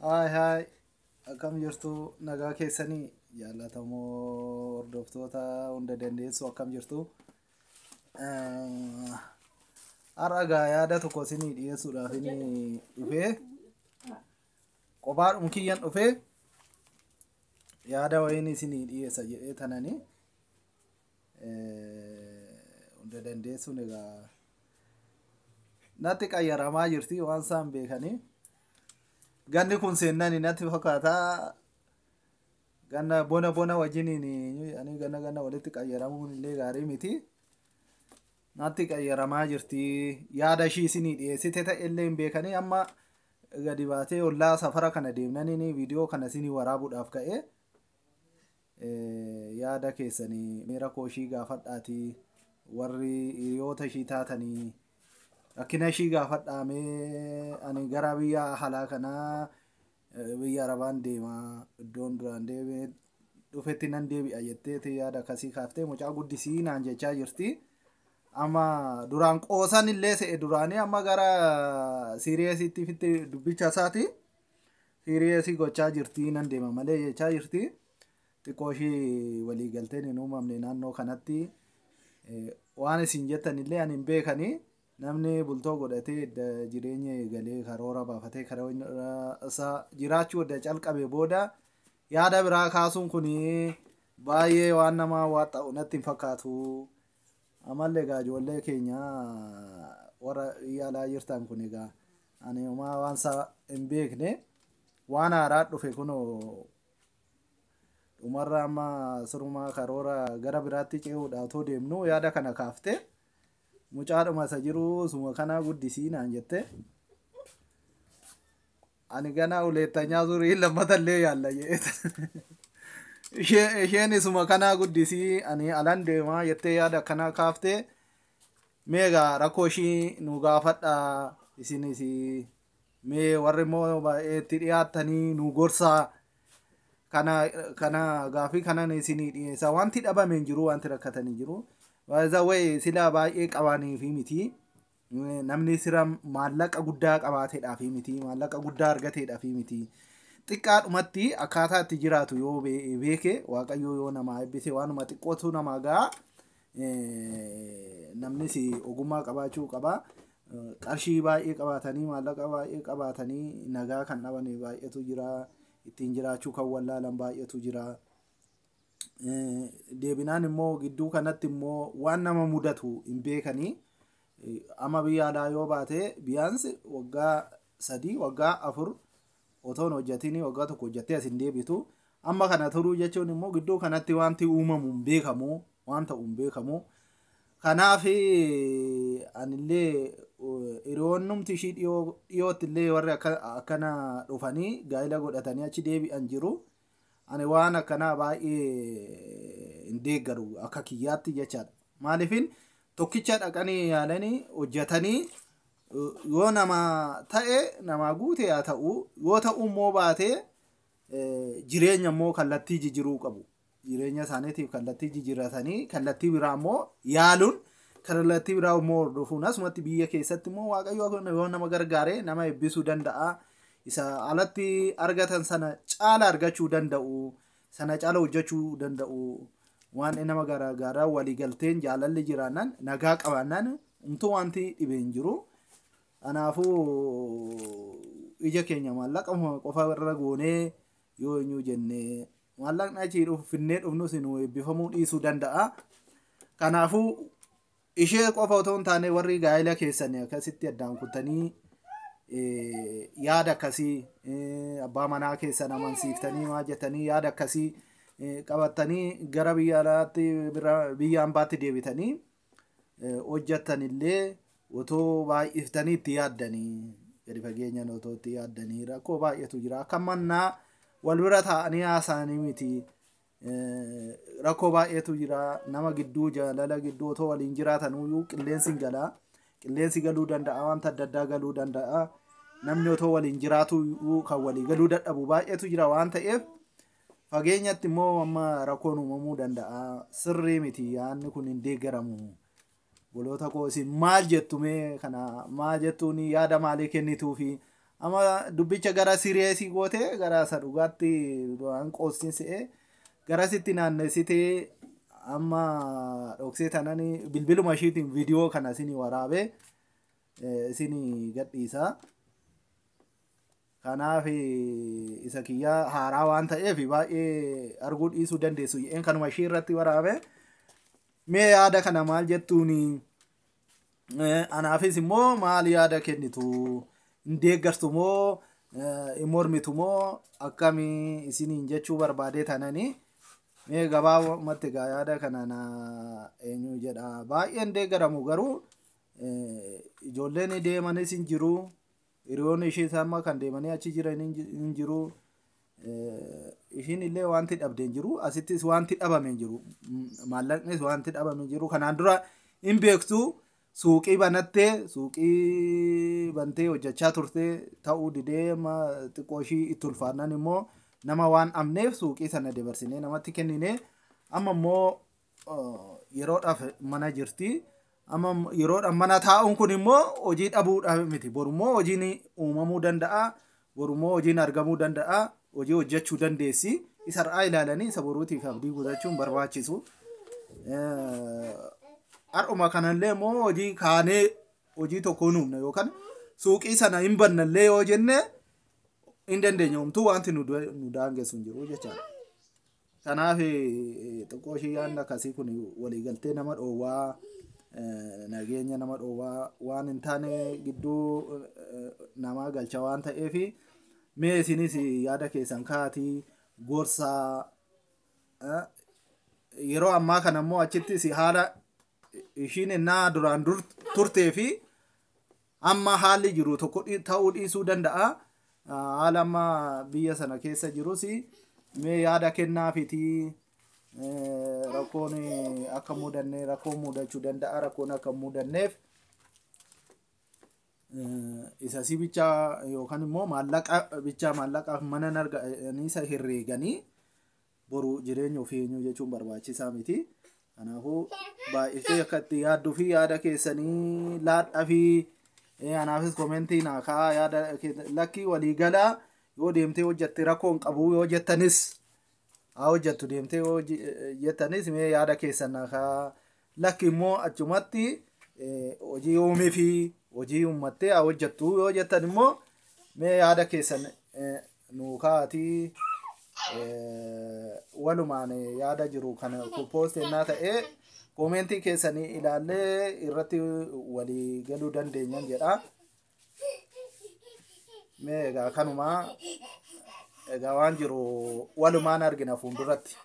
Haay haay, akkam jirtu? Nagaa keessanii? Jaallatamoo hordoftoota hunda dandeessu, akkam jirtu? Har'a egaa yaada tokko isinii dhiyeessuudhaaf inni dhufee, kophaadhuma kiyyan dhufee, yaada wayiin isinii dhiyeessa jedhee tanani. Hunda dandeessuun egaa natti qayyaramaa jirti, waan isaan beekanii. Ganni kun seennani natti fakkaata. Ganna bona bona wajjiniin ani ganna ganna walitti qayyaramuun illee gaarii miti. Natti qayyaramaa jirti. Yaada ishii isinii dhiyeessite ta'e illee hin beekanii, amma gadi baatee ollaa safara kana deemnanii viidiyoo kana isinii waraabuudhaaf ka'e. Yaada keessanii mee rakkoo ishii gaafadhaatii, warri hiriyoota ishii taatanii rakkina ishii gaafadhaa. Mee ani gara biyya halaa kanaa, biyya Arabaan deemaa, iddoon duraan deemee dhufetti nan deebi'a jetteeti yaada akkasii kaaftee, mucaa guddisii naan jechaa jirti. Amma duraan qoosan illee se'e duraanii, amma gara seriousitti fitti dubbicha isaati. Serious gochaa jirti, nan deema malee jechaa jirti. Xiqqoo ishii walii galteen hin uumamne naannoo kanatti. Waan isin jettan illee ani hin beekanii. Namni bultoo godhatee jireenya eegalee, karoora baafatee karoora isaa jiraachuu edda calqabe booda yaada biraa kaasuun kun baay'ee waan nama waaxa'u natti hin fakkaatu. Amallee egaa ijoollee keenya warra biyya alaa jirtan kun, egaa ani homaa waan isaa hin beekne, waan haaraa dhufe kunoo dhumarra amma sirumaa karoora gara biraatti ce'uudha otoo deemnu yaada kana kaafte, mucaadhuma isa jiru suma kana guddisii naan jette. Ani gana uleettanyaa zurii lammatallee yaalla jedhee, isheen isuma kanaa guddisii, ani alan deemaa jettee yaada akkanaa kaaftee. Mee egaa rakkoo ishii nu gaafadhaa, isinis mee warri immoo baay'ee itti dhiyaattanii nu gorsaa. Kana gaafii kanan isinii dhiyeessa. Wanti dhabame hin jiru, wanti rakkatan hin jiru. Way sila baay'ee qabaniifi miti, namni sira maallaqa guddaa qabaateedhaafi miti, maallaqa guddaa argateedhaafi miti. Xiqqaadhumatti akkaataa itti jiraatu yoo beeke, Waaqayyo yoo namaa eebbise, waanuma xiqqootu namaa ga'a. Namnis ogummaa qabaachuu qaba. Qarshii baay'ee qabaatanii, maallaqa baay'ee qabaatanii nagaa kan dhaban baay'eetu jira, ittiin jiraachuu kan wallaalan baay'eetu jira. Deebinaan immoo gidduu kanatti immoo waan nama mudatu hin beekanii. Amma biyya alaa yoo baate, biyyaansi waggaa 3, waggaa 4 otoo hin hojjetin, waggaa 1 hojjettee as hin deebitu. Amma kana turuu jechuun immoo gidduu kanatti wanti uumamu hin beekamu, waan ta'u hin beekamu. Kanaaf anillee hiriyoonnumti ishii dhiyootti illee warri akkana dhufanii gaa'ela godhatanii achi deebi'an jiru. Ani waan akkanaa baay'ee hin deeggaru akka kiyyaatti jechaadha. Maaliifin tokkicha dhaqanii yaalanii hojjetanii yoo nama ta'e namaa guute haa ta'u, yoo ta'u immoo baatee jireenya immoo kallattii jijjiiruu qabu. Jireenya isaaniitiif kallattii jijjiirratanii kallattii biraa immoo yaaluun, kallattii biraa immoo hordofuun, asumatti biyya keessatti immoo Waaqayyo yoo nama gargaare nama eebbisuu danda'a. Isa alatti argatan sana caala argachuu danda'u, sana caala hojjechuu danda'u. Waan nama gargaaraa waliigalteen jaalalli jiraannaan, nagaa qabaannaan, homtuu wanti dhibe hin jiru. Kanaafuu ija keenya maallaqa qofa irra goonee yoo eenyu jennee, maallaqni achii dhufu finnee dhufnus nu eebbifamuu dhiisuu danda'a. Kanaafuu ishee qofa otoo hin taane, warri gaa'ela keessan akkasitti addaan kuttanii yaada akkasii abbaa manaa keessan amansiiftanii maal jettanii yaada akkasii qabattanii gara biyya alaatti, biyya hambaatti deebitanii hojjettanillee, otoo baay'iftanii itti yaaddanii, gadi fageenyaan otoo itti yaaddanii. Rakkoo baay'eetu jira. Akka mannaa wal bira taa'anii haasa'anii miti. Rakkoo baay'eetu jira nama gidduu, jaalala gidduu. Otoo waliin jiraatanuyyuu qilleensi hin galaa, qilleensi galuu danda'a, wanta adda addaa galuu danda'a. Namni otoo waliin jiraatu kan walii galuu dadhabu baay'eetu jira waan ta'eef, fageenyatti immoo amma rakkoon uumamuu danda'a. Sirrii miti, yaadni kun hin deeggaramu. Obboloota koo, isin maal jettu mee? Kana maal jettuun, yaada maalii kennituufi? Amma dubbicha gara sireesii gootee gara isa dhugaatti waan qoostiin se'ee garasitti naannessitee amma dhoksee tanan bilbiluma ishiitiin viidiyoo kana isinii waraabee isinii gadhiisa. Kanaaf isa kiyyaa haaraa waan ta'eef baay'ee arguu dhiisuu dandeessu jedheen kanuma ishii irratti waraabe. Mee yaada kana maal jettuuni? Anaafis immoo maal yaada kennitu? Hin deeggartu moo hin mormitu moo akkamii isiniin jechuu barbaadee tananii? Mee gabaabumatti egaa yaada kana na eenyu jedha. Baay'een deeggaramu garuu ijoolleen deemanis hin jiru. Hiriyoonni ishees amma kan deemanii achi jiran hin jiru. Ishiin illee wanti dhabde hin jiru. Asittis wanti dhabame hin jiru. Maallaqnis wanti dhabame hin jiru. Kanaan dura hin beektu suuqii banattee suuqii bantee hojjechaa turte ta'uu didee amma xiqqoo ishii itti ulfaannan immoo nama waan dhabneef suuqii sana dabarsinee namatti kennine. Amma immoo yeroodhaaf mana jirti. Amma yeroodhaaf mana taa'uun kun immoo hojii dhabuudhaaf miti. Borummoo hojiin uumamuu danda'a. Borummoo hojiin argamuu danda'a. Hojii hojjechuu dandeessi. Isa har'aa ilaalanii isa boruutiif abdii kutachuun barbaachisu. Har'uma kanallee immoo hojii kaanee hojii tokko hin uumne yookaan suuqii sana hin bannallee yoo jenne hin dandeenye homtuu wanti nu daangessu hin jiru jechaadha. Kanaaf xiqqoo ishii yaadni akkasii kun waliigaltee nama dhoowwaa nageenya nama dhoowwaa waan hin taane gidduu namaa galcha waan ta'eef mee isinis yaada keessan kaatii gorsaa. Yeroo ammaa kana immoo achittis haala ishiin innaa duraan turtee fi amma haalli jiru tokko ta'uu dhiisuu danda'a. Haala amma biyya sana keessa jirus mee yaada kennaafitii rakkoon akka mudanne rakkoon mudachuu danda'a rakkoon akka mudanneef isa si bichaa yookaan immoo maallaqa bichaa maallaqaaf mana arganii isa herreeganii boru jireenya ofii eenyuu jechuun barbaachisaa miti. Kanaafuu baay'isee akka itti yaadduu fi yaada keessanii laadhaa fi anaafis komentii naa kaa'aa yaada lakkii waliigalaa yoo deemtee hojjatte rakkoo hin qabu yoo jettanis haa hojjattu deemtee yoo jettanis mee yaada keessan naa kaa'aa lakki immoo achumatti hojii uumii fi hojii uummattee haa hojjattu yoo jettan immoo mee yaada keessan nuu kaa'atii walumaan yaada jiru kana post ennaa ta'ee koomentii keessanii ilaallee irratti walii galuu dandeenyan jedha. Mee egaa kanumaa egaa waan jiru walumaan argina fuulduratti.